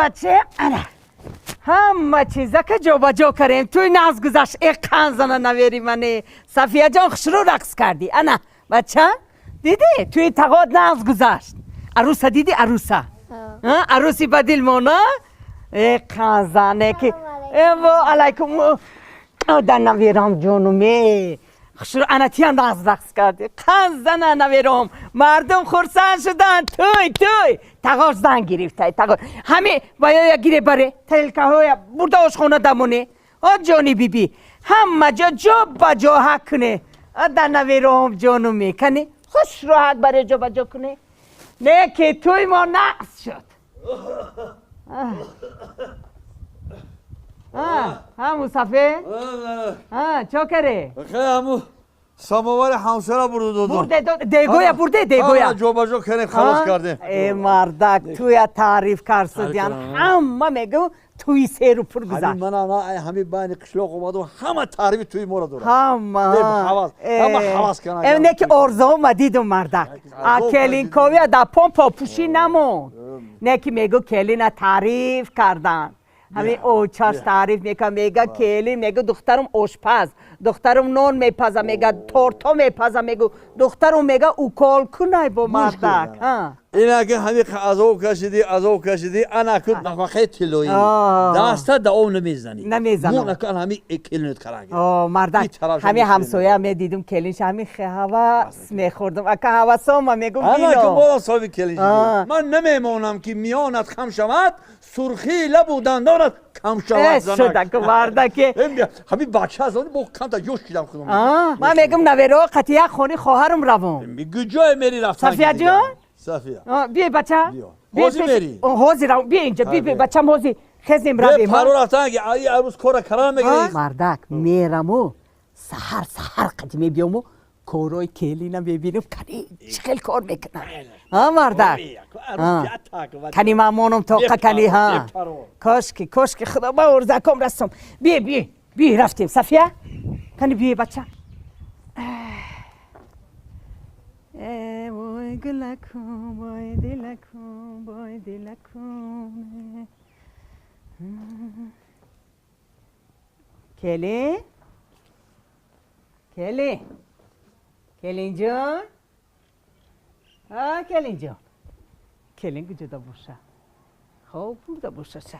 بچه انا همه چیزا که جا با جا کردیم توی ناز گذاشت ای قنزانه نویری منه صفیه جان خوشرو رقص کردی انا بچه دیدی توی تقاد ناز گذاشت عروسه دیدی عروسه عروسی به دل مونا ای قنزانه که و علیکم در نویرم جانومه خوشرو انا تیان ناز رقص کردی قنزانه نویرم مردم خرسند شدن توی توی تقاش زن گرفته تقاش همه باید گیره بره تلکه های برده آشخانه دمونه آ جانی بی بی همه جا جا با جا حق کنه در نویرم جانو میکنه خوش راحت بره جا با جا کنه نه که توی ما نقص شد ها مصطفی ها چه همو ساموار همسرا برده دادم برده داد دیگویا برده دیگویا جا با جا کردیم خلاص کردیم ای مردک توی تعریف کرد همه میگم توی سیر و پر گذاشت همین من همین بین قشلاق اومدم همه تعریف توی ما را دارم همه همه حواس کنن نه که ارزو ما دیدم مردک کلین کویا دا پمپ پوشی نمون نه که میگو کلین تعریف کردن همین اوچاش تعریف میکنه میگه کلی میگه دخترم آشپز دخترم نون میپزه میگه تورتو میپزه میگه دخترم میگه اوکال کنای با مردک این اگه همین عذاب کشیدی عذاب کشیدی انا کد نفقه طلایی دسته دعا نمیزنی نمیزنم مون اکن همین کلینت کرنگ مردک همین همسایه میدیدم کلینش همین هواس میخوردم اکه هواسم میگم انا که بالا صاحب کلینش من نمیمونم که میانت خم شود سرخی لب و دندانت کم شود زنک شده مردک همین بچه از با کم تا جوش کردم خودم من میگم نویرو قطیه خونه خواهرم روم کجای میری رفتن صفیه جان صفیه بیا بچه حوزی میری حوزی رو بیا اینجا بیا بچم حوزی خزیم رویم پرو رفتن که ای عروس کار کران میگیری مردک میرمو سحر سحر قدیمی بیامو کارای کلینا ببینم کنی چه کار میکنن ها مردک کنی مامانم تا کنی ها کاش که خدا با ارزکم رسم بیا بیا بیا رفتیم صفیه کنی بیا بچه ای وای گلکم وای دلکم وای دلکم کلی کلی کلین جان ها کلین جان کلین کجا باشه خواب برده باشه چه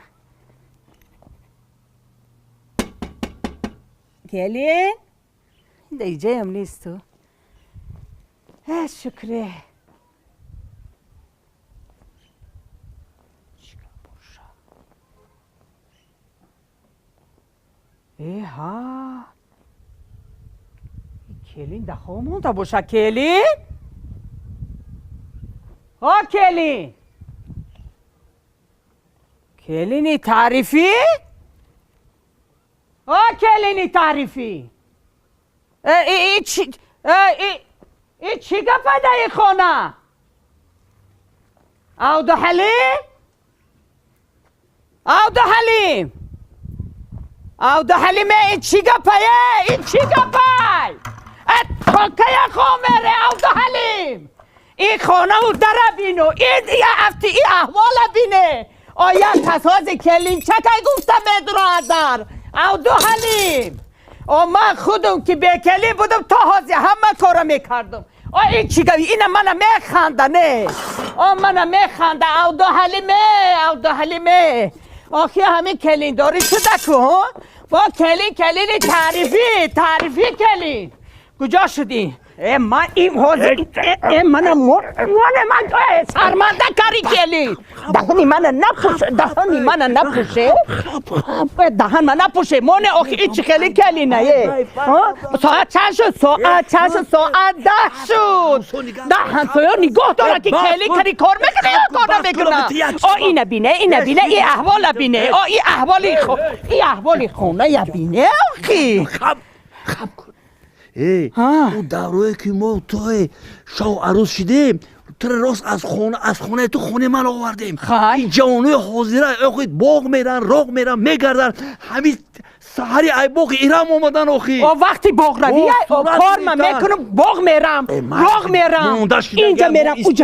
کلین دیجه هم نیست تو شکره چیکار باشه ای ها کلین دخواه مونده باشه کلین ها کلین کلینی تعریفی ها کلینی تعریفی ای چی ای چی گپه در خانه عبدالحلیم عبدالحلیم عبدالحلیم ای چی گپه ای چی گپه ин хонаву дара бину, ин афти, ин аҳвола бине. Оя касози келинчакай гуфта медуроад дар ав ду ҳалим. О ман худум ки бекелин будум, то ҳози ҳама кора мекардум. О ин чӣ гави? Ина мана механда, не? О мана механда, ав ду ҳалиме, ав ду ҳалиме. Охи ҳамин келиндорӣ шуда ку, бо келин, келини таърифӣ, таърифӣ келин. Куҷо шудӣ? Э ман ин ҳозир, э мана моне ман сарманда кари келин. Даҳани мана напуше, даҳани мана напуше. Даҳан мана напуше. Моне охи ин чӣ хели келина е? Соат чанд шуд? Соат чанд шуд? Соат 10 шуд. Да ҳамсоё нигоҳ дорад ки келин кари кор мекуна ё кор намекуна. О ина бине, ина бине, ин аҳвола бине. О ин аҳволи ин аҳволи хоная бине охи. Хаб хаб кун. Эй, ӯ даврое ки мо той шоҳ арӯз шидем, туро рост аз хона, аз хонаи ту хонаи ман овардем. Ин ҷавонои ҳозира охи боғ меран, роғ меран, мегарданд. Ҳамин саҳари ай боғи Ирам омадан охи. О вақти боғравӣ кор ман мекунам, боғ мерам, роғ мерам, инҷа мерам, уҷа.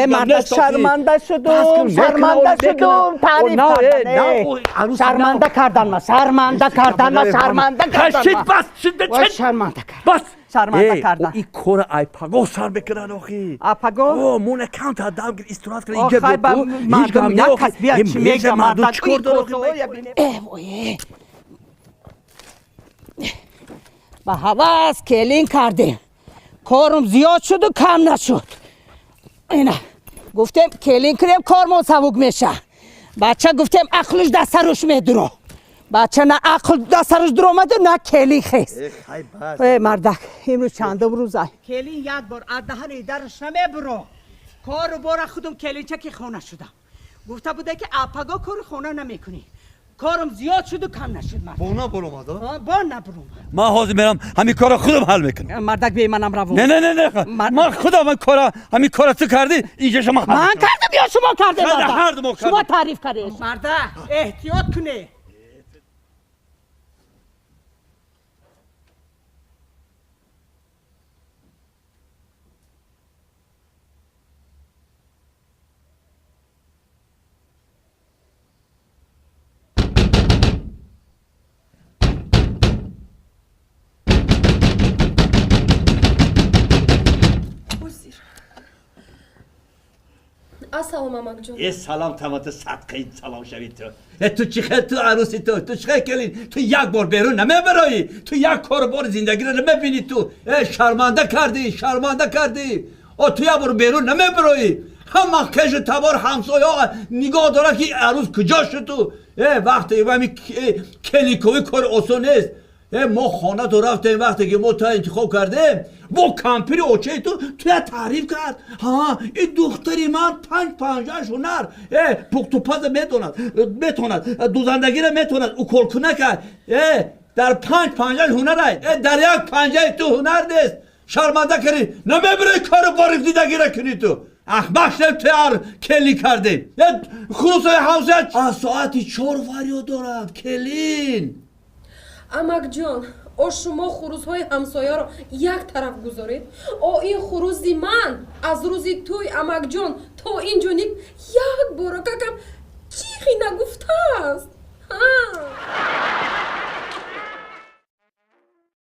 Э марда, шарманда шудум, шарманда шудум, таъриф кардан. Шарманда кардан ма, шарманда кардан ма, шарманда кардан ма. Бас, шарманда кардан. Бас. Шарманда кардан. Ин кора ай паго сар мекунанд охи. А паго? О, мона камта дам гир истироҳат кунад, инҷа биё. Ҳеҷ гам не охи. Кас бия чӣ мега мардум чӣ кор дорад охи? Э вой. Ба ҳавас келин кардем. Корум зиёд шуду кам нашуд. Ина гуфтем келин кунем, кормон сабук меша. Бача гуфтем ақлиш дар саруш медуро. Бача на ақл дар саруш дуромаду, на келин хес. Э мардак, имрӯз чандум рӯза? Келин як бор аз даҳани дараш намебуро. Кору бора худум келинчаки хона шудам. Гуфта буда ки апаго кори хона намекунӣ. Корум зиёд шуду кам нашуд, мард. Бо набуромад? Бо набуромад. Ман ҳозир мерам, ҳамин кора худам ҳал мекунам. Мардак, бе манам равон. Не, не, не, не. Ман худам ҳамин кора, ҳамин кора ту кардӣ, инҷаша ман ҳал. Ман кардам ё шумо кардед? Ҳар ду мо кардем. Шумо таъриф кардед. Мардак, эҳтиёт кунед. Ассалом, амакҷон. Э салом тамата садқаи салом шави ту. Э ту чӣ хел, ту арӯси ту, ту чӣ хел келин? Ту як бор берун намебароӣ. Ту як кору бори зиндагиро намебинӣ ту. Э шарманда кардӣ, шарманда кардӣ. О ту як бор берун намебароӣ. Ҳама кешу табор ҳамсоя нигоҳ дорад ки арӯз куҷо шуд ту. Э вақте ҳами келинковӣ кори осон нест. Э мо хона ту рафтем, вақте ки мо туя интихоб кардем, бо кампири очаи ту туя таъриф кард. Ҳа, ин духтари ман панҷ панҷаш ҳунар, э пухтупаза метонад, метонад, дузандагиро метонад, уколкунака. Э дар панҷ панҷаш ҳунар ай. Э дар як панҷаи ту ҳунар нест. Шарманда кардӣ, намебирӣ кору бори зиндагиро кунӣ ту. Аҳмақ шудем, туя келин кардем. Э хулосаи ҳамсоя аз соати 4 фарёд дорад келин. Амакҷон, о шумо хурӯзҳои ҳамсояро як тараф гузоред. О ин хурӯзи ман аз рӯзи тӯй, амакҷон, то ин ҷониб як бора какам чихи нагуфтааст.